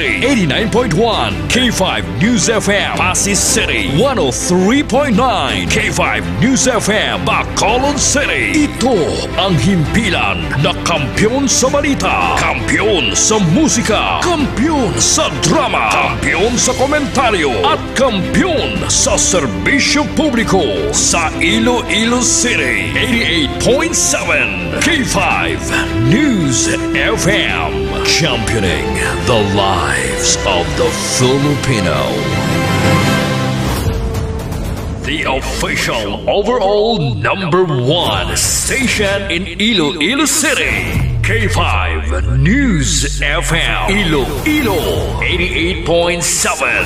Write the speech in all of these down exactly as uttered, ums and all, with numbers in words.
eighty-nine point one K five News F M, Passi City, one oh three point nine K five News F M, Bacolod City. Ito ang himpilan na kampiyon sa balita, kampiyon sa musika, kampiyon sa drama, kampiyon sa komentaryo, at kampiyon sa serbisyo publiko sa Iloilo City. Eighty-eight point seven K five News F M, championing the lives of the Filipino. The official overall number one station in Iloilo City, K five News F M, Iloilo, eighty-eight point seven.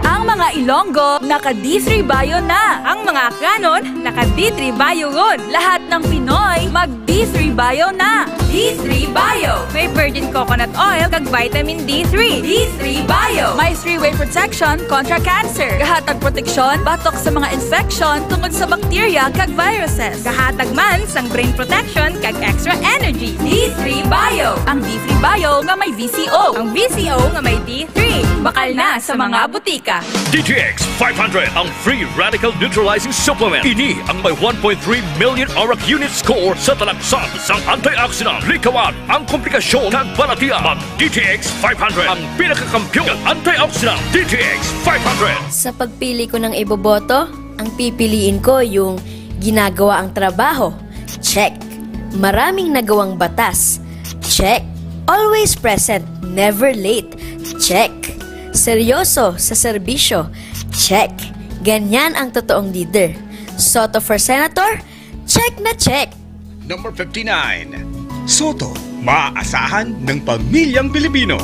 Ang mga Ilonggo, naka D three Bio na. Ang mga Akyanon, naka D three Bio ron. Lahat ng Pinoy, mag D three Bio na. D three Bio. May virgin coconut oil kag vitamin D three. D three Bio. May three-way protection kontra cancer. Gahatag proteksyon batok sa mga infection tungod sa bakterya kag viruses. Gahatag man sang brain protection kag extra energy. D three Bio. Ang D three Bio nga may V C O. Ang V C O nga may D three. Bakal na sa mga butika. D T X five hundred, ang free radical neutralizing supplement. Ini ang may one point three million arak unit score sa talaksan sang antioxidant. Likawan ang komplikasyon kag balatian. Mag D T X five hundred, ang pinakakampiyon nga antioxidant. D T X five hundred. Sa pagpili ko ng iboboto, ang pipiliin ko yung ginagawa ang trabaho. Check. Maraming nagawang batas. Check. Always present, never late. Check. Seryoso sa serbisyo. Check. Ganyan ang totoong leader. Soto for Senator? Check na check! Number fifty-nine, Soto, maaasahan ng pamilyang Pilipino.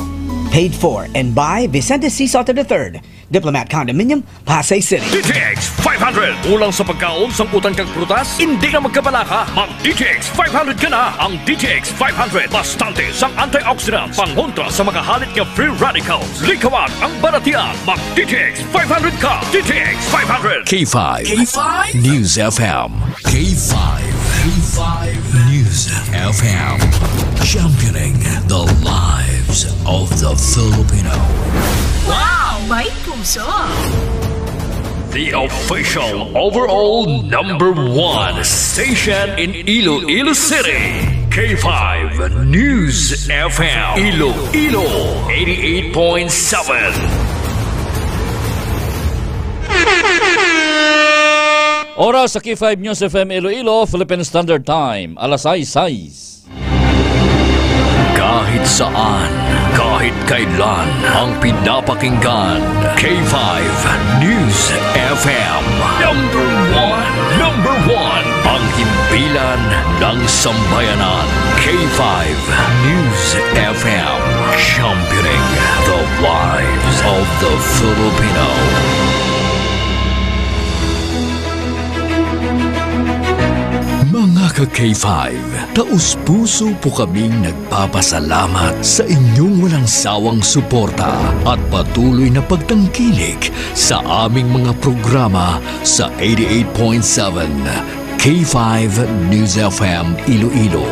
Paid for and by Vicente C. Soto the third, Diplomat Condominium, Pasay City. D T X five hundred. Kulang sa pagkaon, sang utan kag prutas? Hindi na magkabalaka. Mag D T X five hundred ka na. Ang D T X five hundred, bastante sang antioxidants, pangontra sa mga halit nga free radicals. Likawan ang balatian. Mag D T X five hundred ka. D T X five hundred. K five K five News F M. K five K five News F M. Championing the lives of the Filipino. Wow! May puso! The official overall number one station in Iloilo City. K five News F M. Iloilo, eighty-eight point seven. Oras sa K five News F M Iloilo, Philippine Standard Time, alas sais sais. Kahit saan, kahit kailan, ang pinapakinggan, K five News F M. Number one, number one, ang himpilan ng sambayanan, K five News F M, championing the lives of the Filipino. Mga ka-K five, taos-puso po kaming nagpapasalamat sa inyong walang sawang suporta at patuloy na pagtangkilik sa aming mga programa sa eighty-eight point seven K five News F M Iloilo.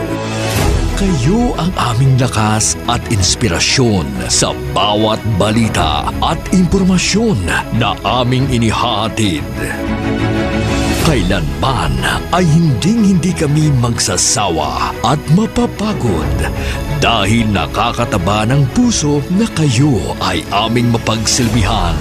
Kayo ang aming lakas at inspirasyon sa bawat balita at impormasyon na aming inihahatid. Kailanman ay hinding-hindi kami magsasawa at mapapagod dahil nakakataba ng puso na kayo ay aming mapagsilbihan.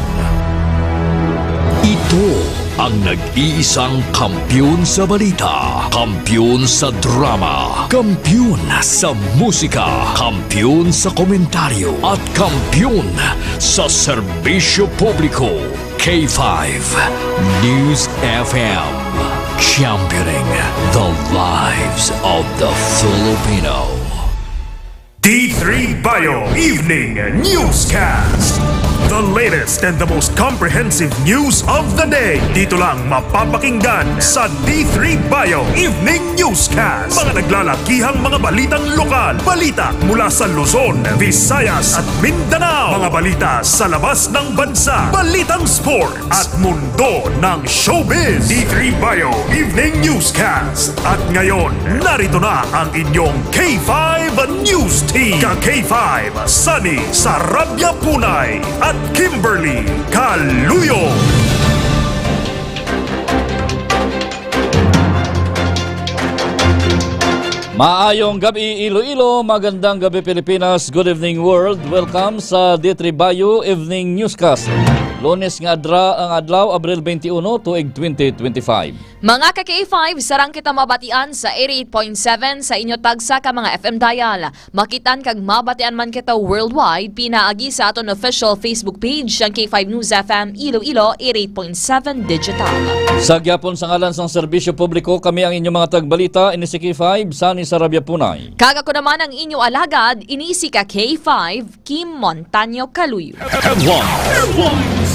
Ito ang nag-iisang kampiyon sa balita, kampiyon sa drama, kampiyon sa musika, kampiyon sa komentaryo, at kampiyon sa serbisyo publiko. K five News F M, championing the lives of the Filipino. D three Bio Evening Newscast. The latest and the most comprehensive news of the day. Dito lang mapapakinggan sa D three Bio Evening Newscast. Mga naglalakihang mga balitang lokal, balita mula sa Luzon, Visayas at Mindanao, mga balita sa labas ng bansa, balitang sport at mundo ng showbiz. D three Bio Evening Newscast. At ngayon, narito na ang inyong K five News Team. Ka K five, Sunny Sarabia Punay at Kimberly Caluyo. Maayong gabi, Iloilo. Magandang gabi, Pilipinas. Good evening, world. Welcome sa D three Bio Evening Newscast. Lunes nga adra ang adlaw, Abril twenty-one, tuig twenty twenty-five. Mga ka K five, sarang kita mabatian sa eighty-eight point seven sa inyo tagsa ka mga F M dial. Makitan kag mabatian man kita worldwide, pinaagi sa aton official Facebook page, ang K five News F M Iloilo, eighty-eight point seven Digital. Sa gihapon, sa ngalan sang serbisyo publiko, kami ang inyong mga tagbalita, ini si K five, Sunny Sarabia Punay. Kag ako naman ang inyo alagad, ini si ka K five, Kim Montaño Caluyo. Headlines.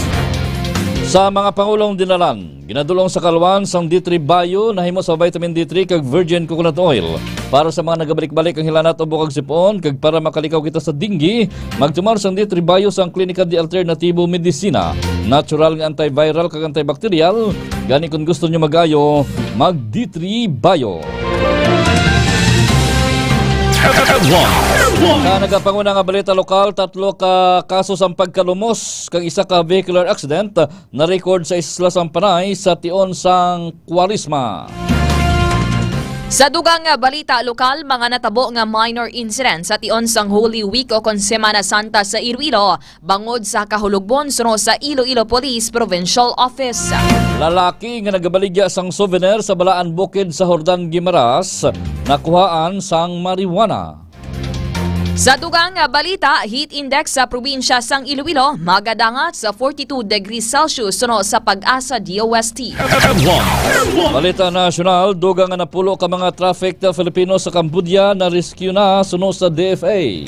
Sa mga pangulong dinalan, ginadulong sa kalwan sang D three Bio, nahimo sa vitamin D three kag virgin coconut oil. Para sa mga nagabalik-balik ang hilanat, ubo kag sipon, kag para makalikaw kita sa dengue, magtumar sang D three Bio sang Klinika de Alternatibo Medicina. Natural nga antiviral kag antibacterial. Gani, kung gusto nyo mag-ayo, mag D three Bio. Sa nagapanguna nga balita lokal, tatlo ka kaso sang pagkalumos kag isa ka vehicular accident na-record sa Isla sang Panay sa tion sang Kwaresma. Sa dugang nga balita lokal, mga natabo nga minor incident sa tion sang Holy Week o kon Semana Santa sa Iloilo, bangod sa kahulogbon suno sa Iloilo Police Provincial Office. Lalaki nga nagabaligya sang souvenir sa Balaan Bukid sa Jordan, Guimaras, nakuhaan sang marijuana. Sa dugang nga balita, heat index sa probinsya sang Iloilo magadangat sa forty-two degrees Celsius suno sa PAGASA D O S T. Balita nasyonal, dugang nga napulo ka mga trafficked Filipino sa Cambodia na-rescue na suno sa D F A.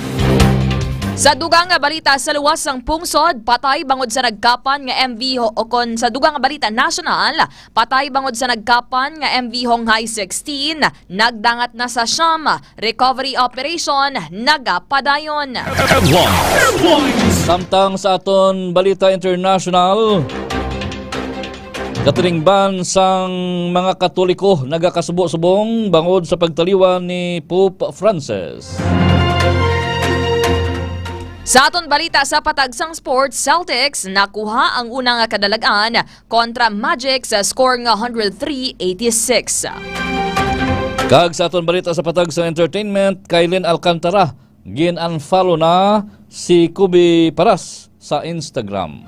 Sa dugang nga balita, sa luwas sang pungsod, patay bangod sa nagkapan nga M V ho-, o kon sa dugang nga balita nasyonal, patay bangod sa nagkapan nga M V Honghai sixteen, nagdangat na sa siyam, recovery operation nagapadayon. Samtang sa aton balita international, katilingban sang mga Katoliko nagakasubo-subong bangod sa pagtaliwan ni Pope Francis. Sa aton balita sa patag sang sports, Celtics nakuha ang una nga kadalag-an kontra Magic sa score nga hundred three eighty-six. Kag sa aton balita sa patag sang entertainment, Kylen Alcantara, gin-unfollow na si Kubi Paras sa Instagram.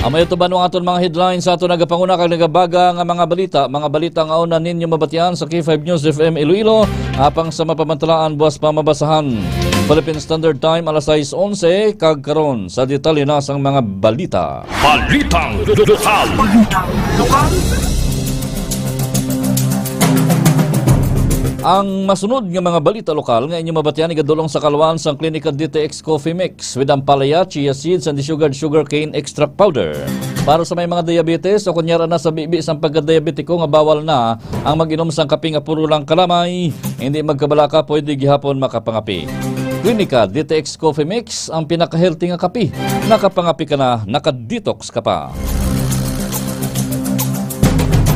Amay tuban ang aton mga headlines sa aton nagapanguna kag nagabaga nga mga balita. Mga balita nga una ninyo mabatian sa K five News F M Iloilo, apang sa mapamantalaan buwas pa mabasahan. Philippine Standard Time, alas sais onse, kag karon sa detalye na sang mga balita. Balitang lokal. Ang masunod nga mga balita lokal nga inyo mabatian igadulong sa kalwan sang Klinika D T X Coffee Mix with ampalaya, chia seeds, and the sugared sugarcane extract powder. Para sa may mga diabetes o kunyara na sa bibi sang pagkadiabetiko nga bawal na ang mag-inom sang kape nga puro lang kalamay, hindi magkabalaka, pwede gihapon makapangape. Klinika D T X Coffee Mix, ang pinaka-healthy nga kape. Nakapangape ka na, naka-detox ka pa.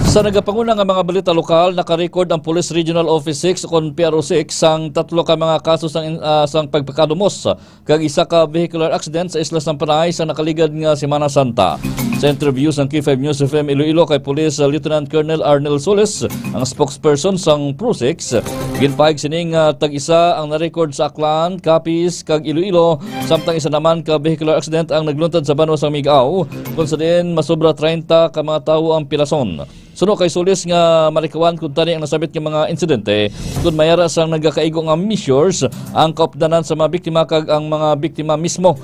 Sa nagapanguna nga mga balita lokal, naka-record ang Police Regional Office six o kon P R O six sang tatlo ka mga kaso sang, ah, sang pagpakalumos kag isa ka vehicular accident sa Isla sang Panay sa nakaligad nga Semana Santa. Sa interview sang K five News F M Iloilo kay Police Lieutenant Colonel Arnel Solis, ang spokesperson sang P R O six, ginpahayag sini nga tag-isa ang na-record sa Aklan, Capiz, kag Iloilo, samtang isa naman ka vehicular accident ang nagluntad sa banwa sang Migao, kung sa diin masobra treinta ka mga tawo ang pilason. Suno kay Solis nga malikawan kuntani ang nasabit nga mga insidente, kun may ara sang nagakaigo nga measures ang kaupdanan sa mga biktima kag ang mga biktima mismo.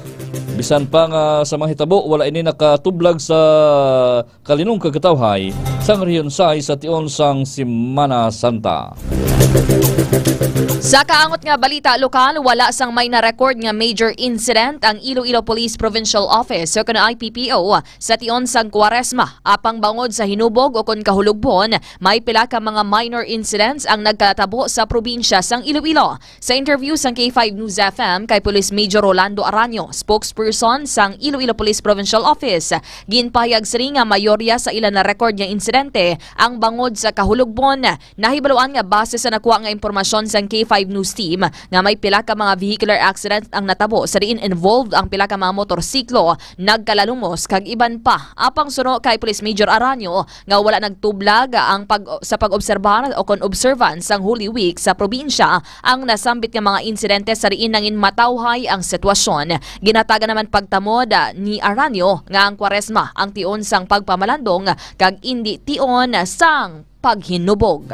Bisan pa nga sa mga hitabo, wala ini nakatublag sa kalinong kag katawhay sang Rehiyon sais sa tion sang Semana Santa. Sa kaangot nga balita lokal, wala sang may na-record nga major incident ang Iloilo Police Provincial Office o kon I P P O sa tion sang Kwaresma. Apang bangod sa hinubog o kon kahulugbon, may pila ka mga minor incidents ang nagkatabo sa probinsya sang Iloilo. Sa interview sang K five News F M kay Police Major Rolando Aranio, spokesperson sang Iloilo Police Provincial Office, ginpahayag sini nga mayorya sa ila na-record nga insidente ang bangod sa kahulugbon. Nahibaluan nga base sa nakuha nga impormasyon sang K five News Team nga may pila ka mga vehicular accident ang natabo sa diin involved ang pila ka mga motorsiklo, nagkalalumos kag iban pa. Apang suno kay Police Major Aranio nga wala nagtublag ang pag, sa pag-obserbar o kon observance sang Holy Week sa probinsya ang nasambit nga mga insidente sa diin nangin matawhay ang sitwasyon. Ginhatagan naman pagtamod, ah, ni Aranio nga ang Kwaresma ang tion sang pagpamalandong kag indi tion sang paghinubog.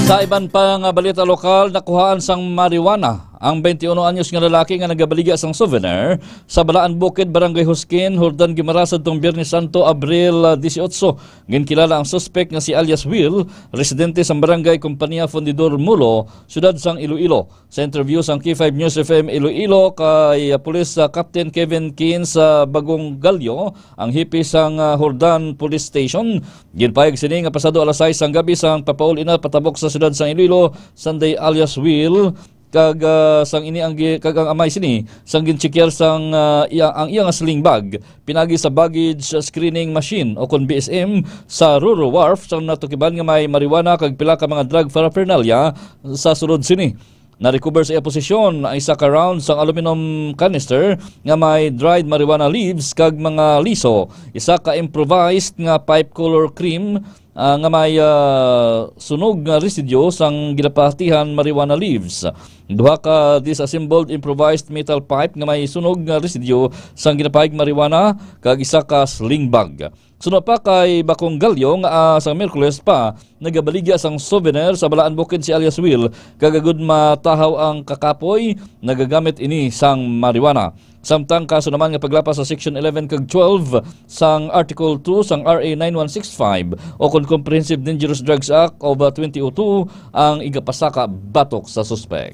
Sa iban pa nga balita lokal, nakuhaan sang marijuana ang twenty-one anyos nga lalaki nga nagabaligya sang souvenir sa Balaan Bukid, Barangay Huskin, Jordan Guimaras, adtong Biyernes Santo, Abril, ah, dieciocho. Ginkilala ang suspek nga si alias Will, residente sa Barangay Compania Fundidor Mulo, siyudad sang Iloilo. Sa interview sang K five News F M Iloilo kay, ah, Police, ah, Captain Kevin Kins, ah, Bagong Galyo, ang hepe sang, ah, Jordan Police Station, ginpahayag sini nga pasado alas sais sang gabi sang papauli na patabok sa siyudad sang Iloilo, Sunday alias Will, kag, ah, sang ini ang gi-, kag ang amay sini sang ginchekyar sang, ah, iya, ang iya nga sling bag pinagi sa baggage screening machine o kon B S M sa Roro Wharf sang natukiban nga may marijuana kag pila ka mga drug paraphernalia. Sa sulod sini, na-recover sa iya posisyon ang isa ka round sang aluminum canister nga may dried marijuana leaves kag mga liso, isa ka improvised nga pipe color cream, ah, nga may, ah, sunog nga residue sang ginapahatihan marijuana leaves, duha ka disassembled improvised metal pipe nga may sunog nga residue sang ginapahig marijuana, kag isa ka sling bag. Suno pa kay Bakong Galyo nga, ah, sa Miyerkules pa nagabaligya sang souvenir sa Balaan Bukid si alias Will, kag agud matahaw ang kakapoy, nagagamit ini sang marijuana. Samtang kaso naman nga paglapas sa Section eleven kag twelve sang Article two sang R A nine one six five o kon Comprehensive Dangerous Drugs Act of, ah, twenty oh two ang igapasaka batok sa suspek.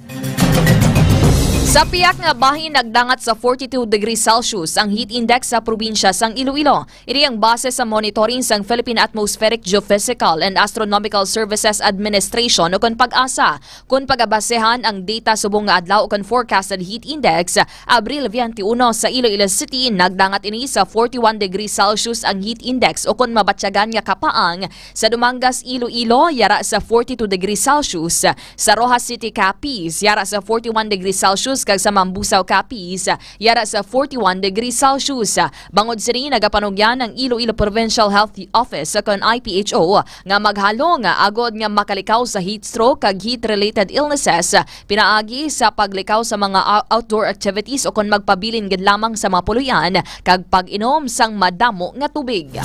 Sa pihak nga bahin, nagdangat sa forty-two degrees Celsius ang heat index sa probinsya sang Iloilo. Ini ang base sa monitoring sang Philippine Atmospheric Geophysical and Astronomical Services Administration o kon PAGASA. Kon pagabasehan ang data subong nga adlaw o kon forecasted heat index, Abril twenty-one sa Iloilo City, nagdangat ini sa forty-one degrees Celsius ang heat index o kon mabatyagan nga kapaang. Sa Dumangas, Iloilo, yara sa forty-two degrees Celsius. Sa Roxas City, Capiz, yara sa forty-one degrees Celsius, kag sa Mambusao, Capiz, yara sa forty-one degrees Celsius. Bangod sini, nagapanugyan ang Iloilo Provincial Health Office o kon I P H O nga maghalong agod nga makalikaw sa heat stroke kag heat-related illnesses, pinaagi sa paglikaw sa mga ou-, outdoor activities o kon magpabilin gid lamang sa mga puloy-an kag pag-inom sang madamo nga tubig.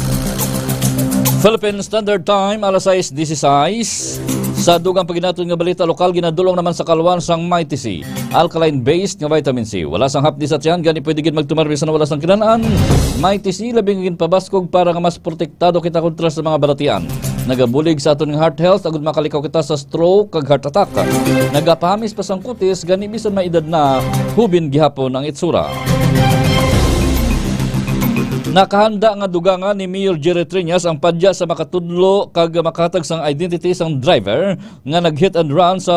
Philippine Standard Time, alas sais dieciséis. Sa dugang paginaton nga balita lokal, ginadulong naman sa kalwan sang Mighty C alkaline-based nga vitamin C. Wala sang hapdi sa tiyan, gani pwede gid magtumar bisan wala sang kinahanglan. Mighty C, labi nga ginpabaskog para nga mas protektado kita kontra sa mga balatian. Nagabulig sa aton nga heart health agud makalikaw kita sa stroke kag heart attack. Nagapahamis pa sang kutis, gani bisan may edad na, hubin gihapon ang itsura. Nakahanda nga dugangan ni Mayor Jerry Treñas ang padya sa makatudlo kag makahatag sang identity sang driver nga nag-hit and run sa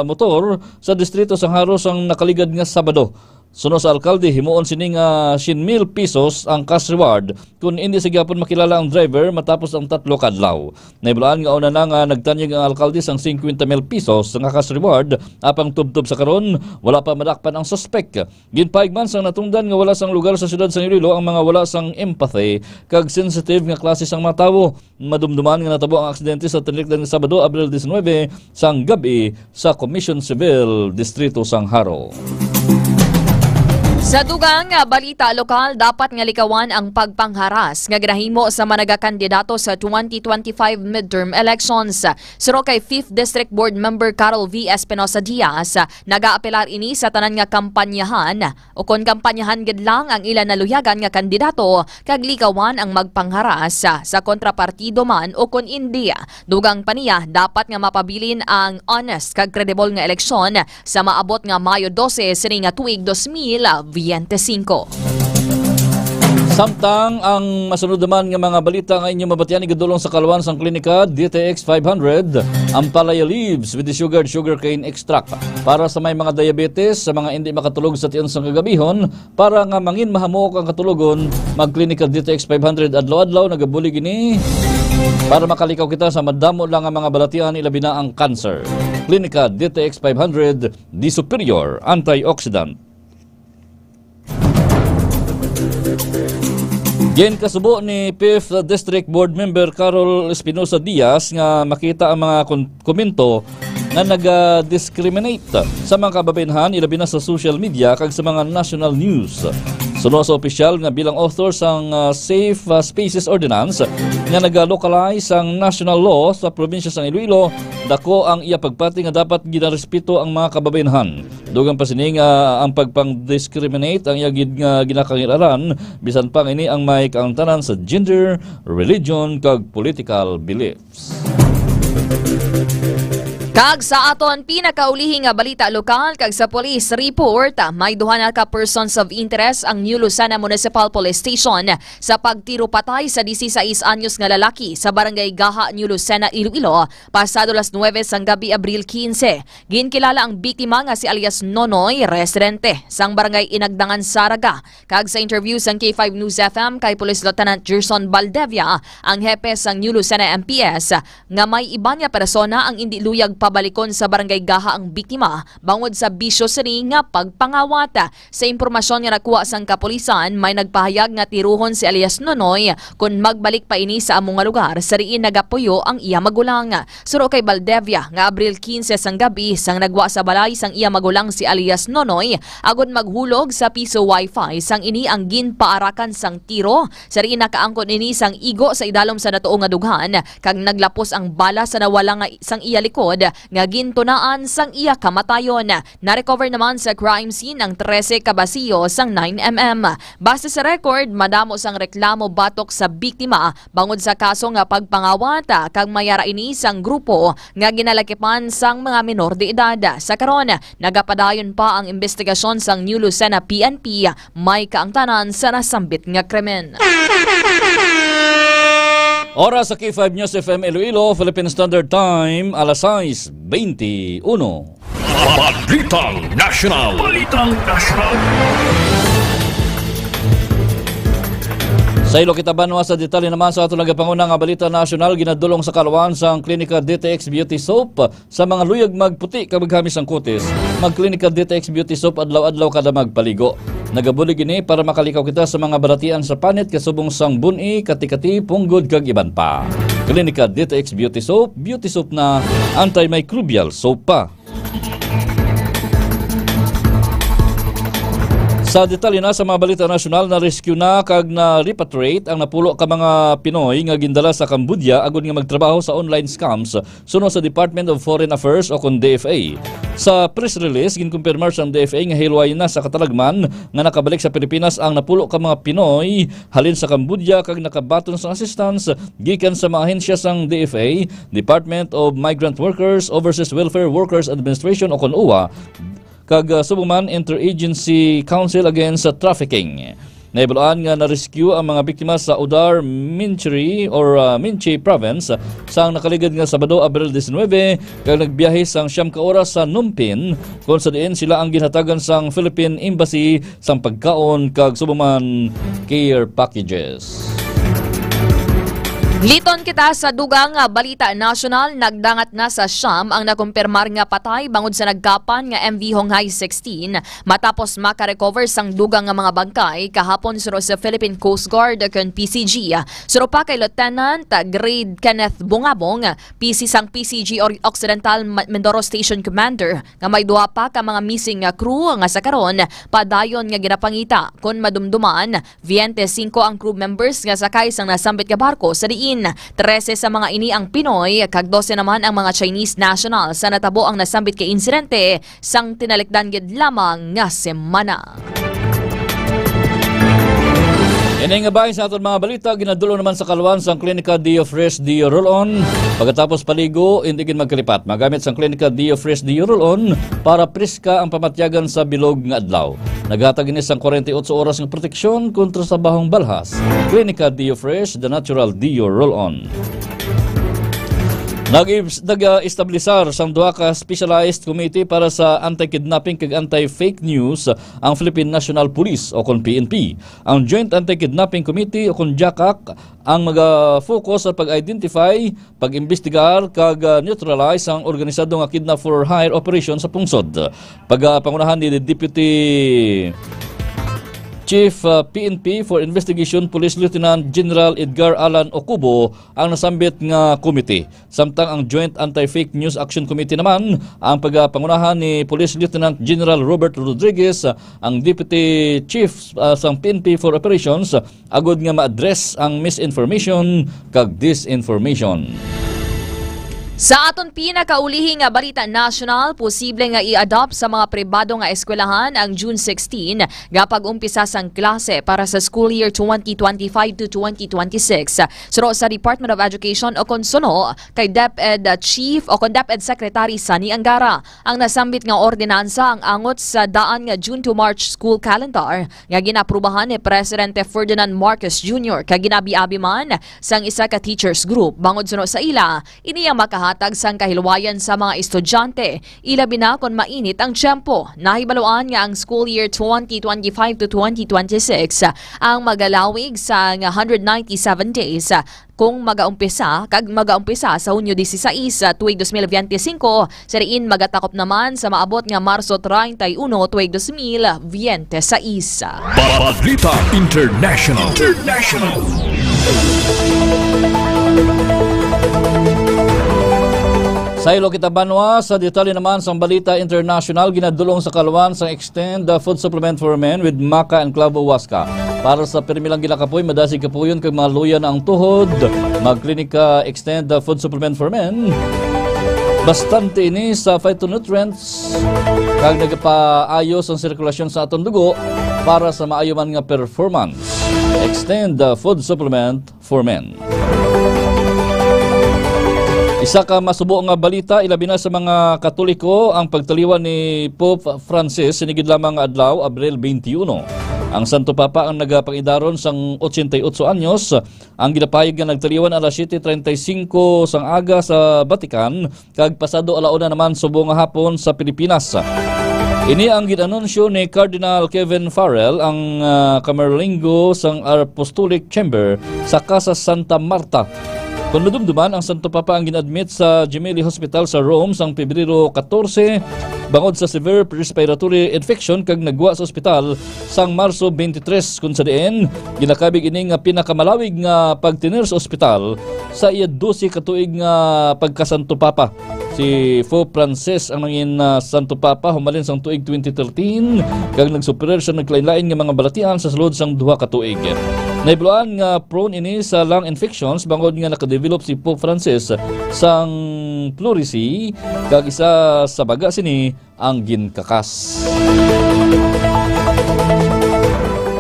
motor sa distrito sang Jaro sang nakaligad nga Sabado. Suno sa alkalde, himuon sini nga syen mil pesos ang cash reward kon indi sa gihapon makilala ang driver matapos ang tatlo ka adlaw. Nahibaluan nga una na nga nagtanyag ang alkalde sang singkwenta mil pesos nga cash reward, apang tubtob sa karon, wala pa madakpan ang suspek. Ginpahayag man sang natungdan nga wala sang lugar sa siyudad sang Iloilo ang mga wala sang empathy kag sensitive nga klase sang mga tawo. Madumduman nga natabo ang aksidente sa tinirikdan nga Sabado, Abril diecinuebe, sang gab-i sa Commission Civil, Distrito sang Jaro. Sa dugang nga balita lokal, dapat nga likawan ang pagpangharas nga ginahimo sa mga nagakandidato sa twenty twenty-five midterm elections. Suno kay Fifth District Board Member Carol V Espinosa Diaz, nagaapelar ini sa tanan nga kampanyahan, o kon kampanyahan gid lang ang ila naluyagan nga kandidato, kag likawan ang magpangharas sa kontrapartido man o kon indi. Dugang pa niya, dapat nga mapabilin ang honest kag credible nga eleksyon sa maabot nga Mayo dose sini nga tuig dos mil biyente singko. Samtang ang masunod naman nga mga balita nga inyo mabatian igadulong sa kalwan sang Klinika D T X five hundred, ang palaya leaves with the sugared sugarcane extract para sa may mga diabetes, sa mga indi makatulog sa tion sang kagabihon, para nga mangin mahamok ang katulogon, mag-Klinika D T X five hundred adlaw-adlaw. Nagabulig ini para makalikaw kita sa madamo lang nga mga balatian, ilabi na ang cancer. Klinika D T X five hundred, the superior antioxidant. Ginkasubo ni Fifth District Board Member Carol Espinosa Diaz nga makita ang mga kon-, komento nga naga-discriminate sa mga kababainhan, ilabi na sa social media kag sa mga national news. Suno sa opisyal nga bilang author sang, ah, Safe, ah, Spaces Ordinance nga naga-localize sang national law sa probinsya sang Iloilo, dako ang iya pagpati nga dapat ginarespeto ang mga kababainhan. Dugang pa sini nga ang pagpang-discriminate ang iya gid nga ginakangil-aran, bisan pa nga ini ang may kaangtanan sa gender, religion, kag political beliefs. Kag sa aton pinakaulihi nga balita lokal kag sa police report, may duha na ka persons of interest ang New Lucena Municipal Police Station sa pagtiro patay sa dieciséis anyos nga lalaki sa Barangay Gaha, New Lucena, Iloilo, pasado las nuebe sang gabi, Abril quince. Ginkilala ang biktima nga si alias Nonoy, residente sang Barangay Inagdangan, Zarraga, kag sa interview sang K five News F M kay Police Lieutenant Gerson Baldevia, ang hepe sang New Lucena M P S, nga may iban nga persona ang indi luyag pabalikon sa Barangay Gaha ang biktima bangod sa bisyo sini nga pagpangawat. Sa impormasyon nga nakuha sang kapulisan, may nagpahayag nga tiruhon si alias Nonoy kon magbalik pa ini sa amo nga lugar, sa diin nagapuyo ang iya magulang. Suno kay Baldevia nga Abril quince sang gabi, sang nagwa sa balay sang iya magulang si alias Nonoy agod maghulog sa piso wifi, sang ini ang ginpaarakan sang tiro, sa diin nakaangkon ini sang igo sa idalom sa natuo nga dughan, kag naglapos ang bala sa nawala nga sang iya likod, nga gintunaan sang iya kamatayon. Na-recover naman sa crime scene ang trese ka basiyo sang nine M M. Base sa record, madamo sang reklamo batok sa biktima bangod sa kaso nga pagpangawat, kag may ara ini sang grupo nga ginalakipan sang mga menor de edad. Sa karon, nagapadayon pa ang imbestigasyon sang New Lucena P N P, may kaangtanan sa nasambit nga krimen. Oras sa K five News F M Iloilo, Philippine Standard Time, alas sais bente uno. Balitang Nasyonal. Balitang Nasyonal. Sa ilo kita banwa, sa detalye naman sa ato nagapanguna nga balita nasyonal, ginadulong sa kalwan sang Klinika D T X Beauty Soap sa mga luyag magputi kag maghamis ang kutis. Mag-Klinika D T X Beauty Soap adlaw-adlaw kada magpaligo. Nagabulig ini para makalikaw kita sa mga balatian sa panit kasubong sang bun-i, kati-kati, punggod, kag iban pa. Klinika D T X Beauty Soap, beauty soap na, antimicrobial soap pa. Sa detalye na sa mga balita nasyonal, na-rescue na kag na-repatriate ang napulo ka mga Pinoy nga gindala sa Cambodia agud nga magtrabaho sa online scams, suno sa Department of Foreign Affairs o kon D F A. Sa press release, ginkumpirmar sang D F A nga hilway na sa katalagman nga nakabalik sa Pilipinas ang napulo ka mga Pinoy halin sa Cambodia kag nakabaton sang assistance gikan sa mga ahensya sang D F A, Department of Migrant Workers, Overseas Welfare Workers Administration o kon OWWA, kag, ah, subong man Interagency Council Against Trafficking. Nahibaluan nga na-rescue ang mga biktima sa Udar Minchri or, ah, Minchi Province sang nakaligad nga Sabado, Abril diecinuebe, kag nagbiyahe sang siyam ka oras sa Numpin, kon sa diin sila ang ginhatagan sang Philippine Embassy sang pagkaon kag subong man care packages. Liton kita sa dugang nga balita nasyonal. Nagdangat na sa siyam ang nakumpirmar nga patay bangod sa nagkapan nga M V Honghai sixteen, matapos makarecover sang dugang nga mga bangkay kahapon suno sa Philippine Coast Guard kon P C G. Suno pa kay Lieutenant Grade Kenneth Bungabong, P C sang P C G Or-, Occidental Ma-, Mindoro Station Commander, nga may duha pa ka mga missing nga crew nga sa karon padayon nga ginapangita. Kon madumduman, twenty-five ang crew members nga sakay sang nasambit nga barko, sa diin trese sa mga ini ang Pinoy kag dose naman ang mga Chinese national sa natabo ang nasambit ka insidente sang tinalikdan gid lamang nga semana. Ini nga bahin sa aton mga balita, ginadul-ong naman sa kaluan sang Klinika Dio Fresh Dio Roll-On. Pagkatapos paligo, hindi gid magkalipat. Magamit sang Klinika Dio Fresh Dio Roll-On para priska ang pamatyagan sa bilog nga adlaw. Naghatag ini sang forty-eight oras nga proteksyon kontra sa bahong balhas. Klinika Dio Fresh, the natural Dio Roll-On. Nag-, nag-establisar sang duha ka specialized committee para sa anti-kidnapping kag anti-fake news ang Philippine National Police o kon P N P. Ang Joint Anti-Kidnapping Committee o kon JACAC ang maga-focus sa pag-identify, pag-imbestigar, kag, ah, neutralize ang organisado nga kidnap for hire operation sa pungsod. Pagapangunahan ni Deputy Chief, ah, P N P for Investigation Police Lieutenant General Edgar Alan Okubo ang nasambit nga komite. Samtang ang Joint Anti-Fake News Action Committee naman ang pagapangunahan ni Police Lieutenant General Robert Rodriguez, ang Deputy Chief, ah, sang P N P for Operations, agud nga ma-address ang misinformation kag disinformation. Sa aton pinakaulihi nga balita nasyonal, posible nga i-adopt sa mga pribado nga eskwelahan ang June sixteen nga pag-umpisa sang klase para sa school year twenty twenty-five to twenty twenty-six. Suno sa Department of Education o kon suno kay DepEd Chief o kon DepEd Secretary Sonny Angara, ang nasambit nga ordinansa ang angot sa daan nga June to March school calendar nga ginaprubahan ni Presidente Ferdinand Marcos Junior kag ginabi-abi man sang isa ka teachers group. Bangod suno sa ila, ini ang makahatag sang kahilwayan sa mga estudyante, ilabi na kon mainit ang tiyempo. Nahibaluan nga ang school year twenty twenty-five to twenty twenty-six ang magalawig sang hundred ninety-seven days kung magaumpisa kag magaumpisa sa Hunyo dieciséis, tuig dos mil veinticinco, sa diin magatakop naman sa maabot nga Marso treinta y uno, tuig dos mil veintiséis. Balita International. International. Saylo kita banwa, sa detalye naman sang balita international, ginadul-ong sa kaluan sang Extend the Food Supplement for Men with Maca and Clavo Huasca. Para sa pirmi lang ginakapoy, madasig kapuyon kag maluya na ang tuhod. Mag-klinika Extend the Food Supplement for Men. Bastante ini sa phytonutrients kag nagapaayo sang sirkulasyon sa aton dugo para sa maayo man nga performance. Extend the Food Supplement for Men. Isa ka masubo nga balita, ilabi na sa mga Katoliko, ang pagtaliwan ni Pope Francis sini gid lamang nga adlaw, Abril twenty-one. Ang Santo Papa ang nagapang-idaron sang ochenta y ocho anyos. Ang ginapahayag nga nagtaliwan alas siete treinta y cinco sang aga sa Vatican, kag pasado ala una naman subong nga hapon sa Pilipinas. Ini ang gin-anunsyo ni Cardinal Kevin Farrell, ang, ah, Camerlengo sang Apostolic Chamber sa Casa Santa Marta. Kon madumduman, ang Santo Papa ang gin-admit sa Gemelli Hospital sa Rome sang Pebrero catorce bangod sa severe respiratory infection kag nagwa sa ospital sang Marso twenty-three, kun sa diin ginakabig ini nga pinakamalawig nga pagtener sa ospital sa iya dose ka tuig nga pagka-Santo Papa. Si Pope Francis ang nangin, ah, Santo Papa humalin sang tuig twenty thirteen, kag nagsuperir sa naglain-lain nga mga balatian sa sulod sang duha ka tuig. Nahibaluan nga prone ini sa lung infections bangod nga nakadevelop si Pope Francis sang pleurisy, kag isa sa baga sini ang ginkakas.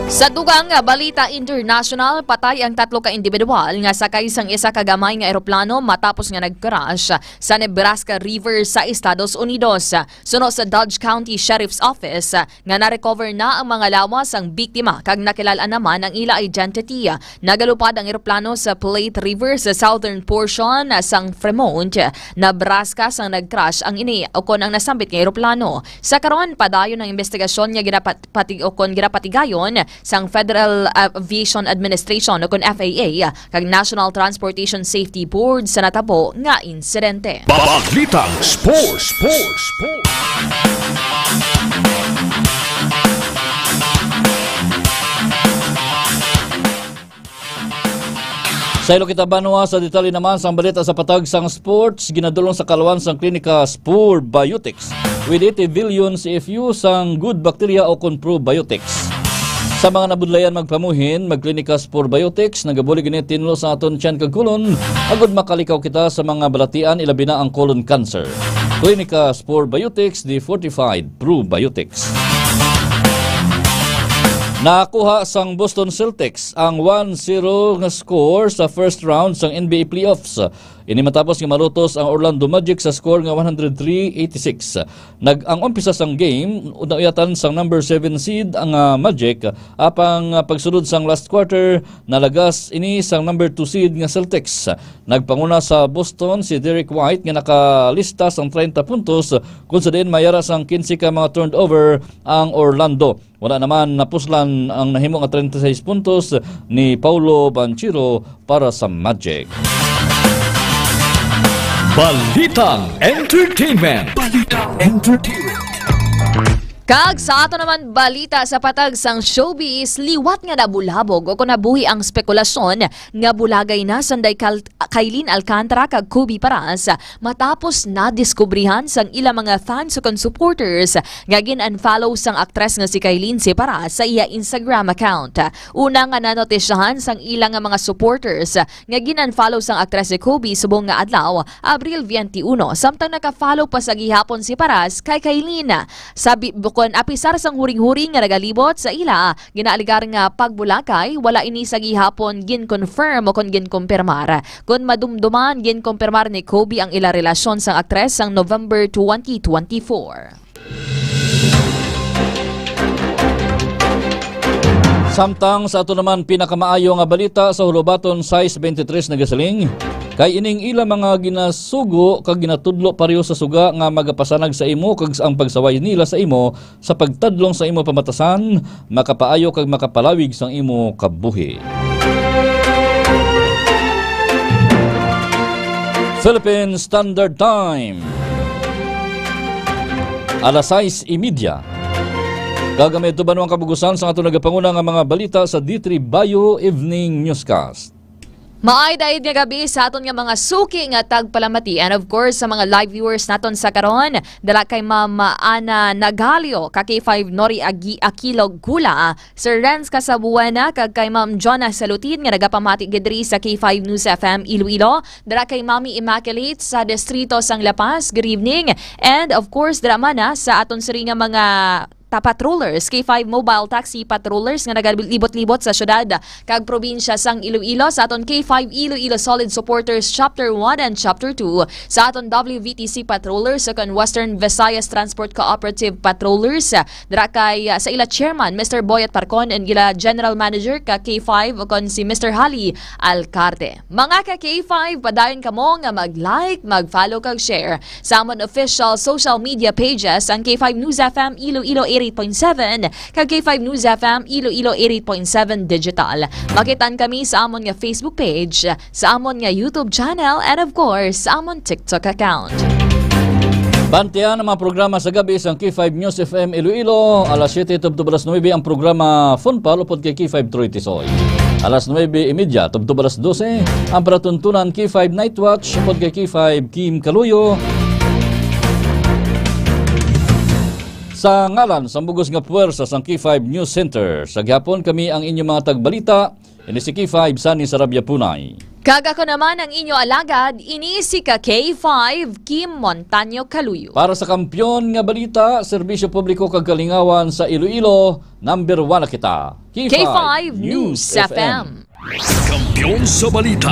Sa dugang nga balita international, patay ang tatlo ka individual nga sakay sang isa ka gamay nga eroplano matapos nga nag-crash sa Nebraska River sa Estados Unidos. Suno sa Dodge County Sheriff's Office, nga na-recover na ang mga lawas sang biktima kag nakilal-an naman ang ila identity. Nagalupad ang eroplano sa Platte River sa southern portion sang Fremont, Nebraska, sang nag-crash ang ini, ukon ang nasambit nga eroplano. Sa karon, padayon ang investigasyon nga ginapat-, pati-, ukon ginapatigayon sang Federal Aviation Administration o kon F A A kag National Transportation Safety Board sa natabo nga insidente. Balitang Sports, Sports, Sports. Saylo kita, banwa, sa detalye naman sang balita sa patag sang sports, ginadulong sa kalawan sang Klinika Spore Biotics with eighty billion C F U sang good bacteria o kon probiotics. Sa mga nabudlayan magpamuhin, magklinika Spore Biotics, nagabulig ini tinlo sa aton tiyan kag kolon, agud makalikaw kita sa mga balatian, ilabi na ang colon cancer. Klinika Spore Biotics, the fortified probiotics. Nakuha sang Boston Celtics ang one zero nga score sa first round sang N B A playoffs. Ini matapos nga malutos ang Orlando Magic sa score nga one hundred three eighty-six. Nag, ang umpisa sang game, nauyatan sang number seven seed ang, ah, Magic, apang, ah, pagsulod sang last quarter, nalagas ini sang number two seed nga Celtics. Nagpanguna sa Boston si Derrick White nga nakalista sang treinta puntos, kung sa diin may ara sang quince ka mga turnover ang Orlando. Wala naman napuslan ang nahimo nga treinta y seis puntos ni Paolo Banchero para sa Magic. Balitang Entertainment. Balitang Entertainment. Kag sa ato naman balita sa patag sang showbiz, liwat nga nabulabog o kon nabuhi ang spekulasyon nga bulagay na sanday kal-, Kylene Alcantara kag Kobe Paras matapos nadiskubrihan sang ila mga fans o kon supporters nga gin-unfollow sang aktres nga si Kylene si Paras sa iya Instagram account. Una nga nanotisyahan sang ila nga mga supporters nga gin-unfollow sang aktres si Kobe subong nga adlaw, Abril twenty-one, samtang naka-follow pa sa gihapon si Paras kay Kylene. Sabi, bukon apisar sang huring-huring nga nagalibot sa ila, ginaaligar nga pagbulakay, wala ini sa gihapon gin-confirm o kon gin-kumpirmar. Kon madumduman, gin-kumpirmar ni Kobe ang ila relasyon sang aktres sang November twenty twenty-four. Samtang sa ato naman pinakamaayo nga balita sa Hulubaton sais bente tres nagasiling, kay ining ila mga ginasugo kag ginatudlo pareho sa suga nga magapasanag sa imo kag ang pagsaway nila sa imo sa pagtadlong sa imo pamatasan, makapaayo kag makapalawig sang imo kabuhi. Philippine Standard Time, alas sais y media. Kag kami tuban ang kabugusan sa ato nagapanguna nga mga balita sa D three Bayo Evening Newscast. Maay daid nga gabi sa aton nga mga suki nga tagpalamati, and of course sa mga live viewers naton sa karon, dala kay Ma'am Ana Nagalio, ka K five Nori Agi-, Aquilo Gula, Sir Renz Casabuena, kag kay Ma'am Jonah Salutin nga nagapamati gid diri sa K five News F M Iloilo, dala kay Mami Immaculate sa distrito sang La Paz, good evening, and of course dira man na sa aton siri nga mga ta-, patrollers, K five Mobile Taxi Patrollers nga nagalibot-libot sa syudad kag probinsya sang Iloilo, sa aton K five Iloilo Solid Supporters Chapter one and Chapter two, sa aton W V T C Patrollers, sa kan Western Visayas Transport Cooperative Patrollers, dira kay, ah, sa ila chairman, Mister Boyet Parcon, and ila general manager ka K five, kon si Mister Hali Alcarte. Mga ka K five, padayon kamo nga mag-like, mag-follow, kag share sa amon official social media pages, ang K five News F M Iloilo eighty-eight point seven kag K five News F M Iloilo eighty-eight point seven Digital. Makitaan kami sa amon nga Facebook page, sa amon nga YouTube channel, and of course, sa amon TikTok account. Bantian ang mga programa sa gabi sang K five News F M Iloilo. Alas siyete tubtob alas nuwebe ang programa Fun Pal upod kay K five Troy Tisoy. Alas nuwebe y media tubtob alas dose ang palatuntunan K five Night Watch upod kay K five Kim Kaluyo. Sa ngalan sa bug-os nga puwersa sang K five News Center, sa gihapon kami ang inyong mga tagbalita, ini si K five Sunny Sarabia Punay. Kag ako naman ang inyo alagad, ini si ka K five Kim Montaño Kaluyo. Para sa kampiyon nga balita, serbisyo publiko kag kalingawan sa Iloilo, number one na kita. K five News F M. Kampiyon sa balita,